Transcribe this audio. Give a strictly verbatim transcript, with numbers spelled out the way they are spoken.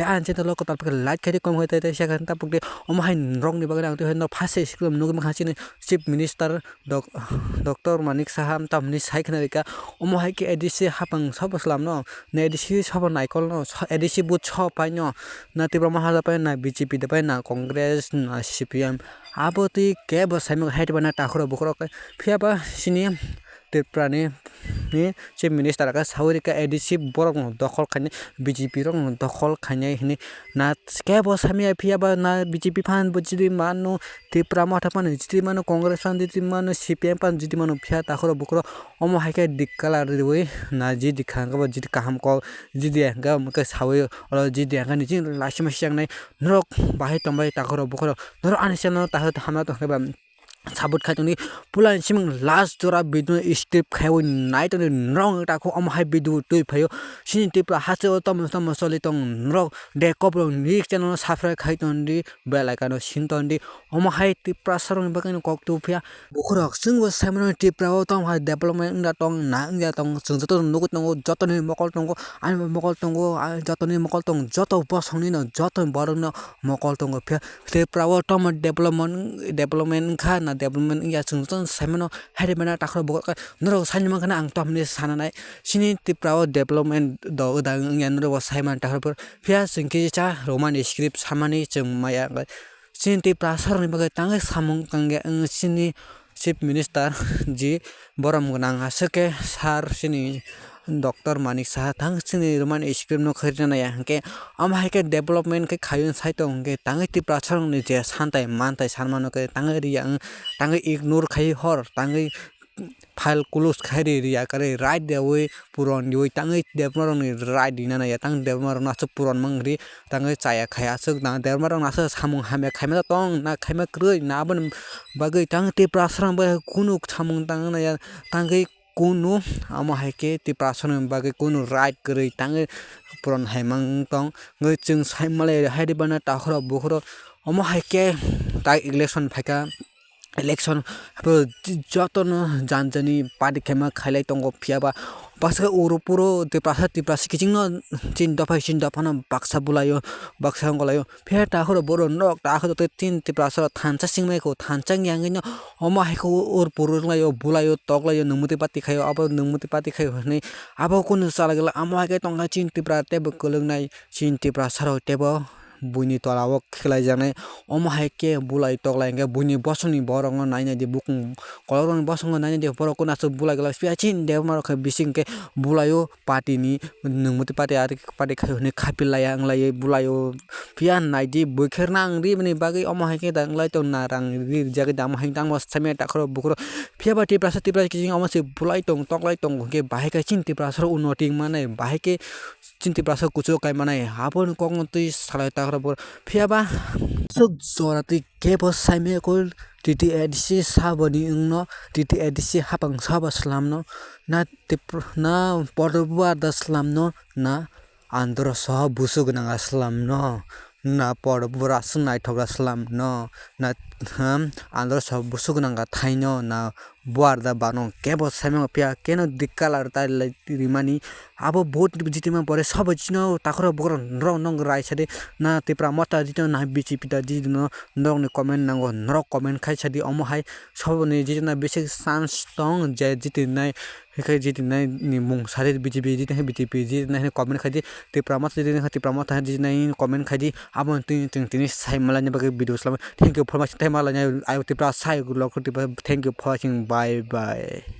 Tei ani channel o kwtal phai khe like khai di, comment khai di, tei share khai di, tabuk di. Omo hai norok ni bagwi ang tei norok first se screen o nugwi mankha chini Chief Minister Dok-, Doctor Manik Saha tamni sai khna rika. Omo hai khe A D C hapang sobo slam no, na A D C sobo naikol no, so-, A D C but so pai no, na Tipra Motha da pai, na B J P da pai, na Congress, na C P M. Abo twi kebo saimung hai ba na takhuro bukhuro khe. Phiya ba chini Tripura ni, ni Chief Minister khe saui rika A D C borok no dokhol khainai, B J P rok no dokhol khainai hinwi na kebo saimaya. Phiya ba na B J P phan bo jidi mano, Tipra Motha phan jidi mano, Congress phan jidi mano, C P M phan jidi mano, phiya takhuro bukhuro omo hai khe dik kalar riui na jidi kha hwnkhe bo jidi kaham kok jidi hwnkhe omo khe saui oro jidi hwnkhe nini laisima sijaknai norok bahai tongbai takhuro bukhuro norok ani channel o takhuro hamya tongkhe ba. Sabut khai tongdi pula ni siming last jora video skip khaiwi nai tongdi norok takhuk omo hai video twi phaio chini Tripura haste o tomo tomo choli tong norok de koprok ni channel o subscribe khai tongdi bell icon o sin tongdi omo hai Tiprasa rok ni bagwi no kok tu phiya bukhurok chwngbo sai mano Tripura o tamo hai development wngya tong na wngya tong chwng joto no nugwi tongo joto ni mokol tongo ani mokol tongo joto ni mokol tongo joto bosong ni no joto borok no mokol tongo phiya Tripura o tamo development, development wngkha na development wngya chwng joto no sai mano hai de mano takhro bo norok sai mankha na ang tamo ni sana nai chini Tripura o development do da wngya norok bo sai mano takhro phiya chwng kisa Roman script samani chwng maya chini Tripura sarok ni bagwi tangwi samung tangya chini Chief Minister ji borom gwnang aswk khe sir chini Doctor Manik Saha thang chini Roman script no khairina ya hwnkhe omo hai khe development khe khaiyung sai tong hwnkhe tangwi Tiprasa rokni je santai mantai sanmano khe tangwi riya wng tangwi ignore khai hor tangwi file close khai ri riya kwrwi right deui puron deui tangwi debma rokni right rina naiya tang debma rokno aswk puron mang ri tangwi chaya khai aswk na debma rokno aswk samung hamya khaima tong na khaima kwrwi na aboni bagwi tang Tiprasa rok bai kunu samung tang naiya tangwi kunu amo hai khe Tiprasa ni bagwi kunu right kwrwi tangwi puron hai mang tong wngwi chwng sai malai hai rwbana takhurok bukhurok omo hai khe tai election phaikha election jotono jani jani party khaima khailai tongo phiya ba bwswk oro puro Tiprasa Tiprasa kiching no chini dopha chini dopha no baksa bulaio baksa wngkolaio. Phiya takhoro borok nok takhoro tei tin Tiprasa rok thansa singmai kho thansa wngya wngwi no omo hai khe ur pur wnglaio bulaio toklaio nwngmwtwi pati khaio abo nwngmwtwi pati khaio hinwi abo kunu chalai glak amo hai khe tongkha chini Tipra teibo kwlwknai chini Tiprasa rok teibo buini tola o khelaijaknai omo hai khe bulai toklai hwnkhe buini bosongni borokno nainai di bukung kolok rokni bosongno nainai di borok kunu aswk bulai glak phiya chini debma rok khe bising khe bulaio. Party ni nwngmwtwi party ari party khai hwnwi khapilaiya wnglaio bulaio phiya naidi bwkherna ang rimani bagwi omo hai khe da wnglaitong na rang rijagwi da omo hai tangma samya takhoro bukhoro phiya ba Tiprasa Tiprasa kiching omo se bulai tong toklai tong hwnkhe bahai khe chini Tiprasa rok unnoti wngmanai bahai khe chini Tiprasa kuchuk kai manai aboni kokno twi salai takhoro bukhoro phiya ba aswk jora twi kebo saimaya khe T T A D C saboni wngno T T A D C hapang sabo slamno na Tipra na Bordo Buarda slamno na Andhra Saha busu gwnang slamno na Bordo Buarda aswk naithok slamno na hmm, Andhra Saha busu gwnang thaino na Buarda bano kebo saimano phiya keno dik colour tai lai rimani abo vote jitima pore sabo chino takhoro bokro norok nong rai sadi na Tipra Motha jitino na B J P da jitino norokni comment nango norok comment khai sadi omo hai soboni jitino bisi chance tong je jitinai. Hwnkhe jitinai ni mung sari B J P jitinai B J P jitinai hwnwi comment khai di. Tipra Motha jitinai Tipra Motha jitinai comment khai di. Abo twi twi tini sai malani bagwi video slam. Thank you for watching. Tei malani ayuk Tipra sai ukulok Tipra. Thank you for watching. Bye bye.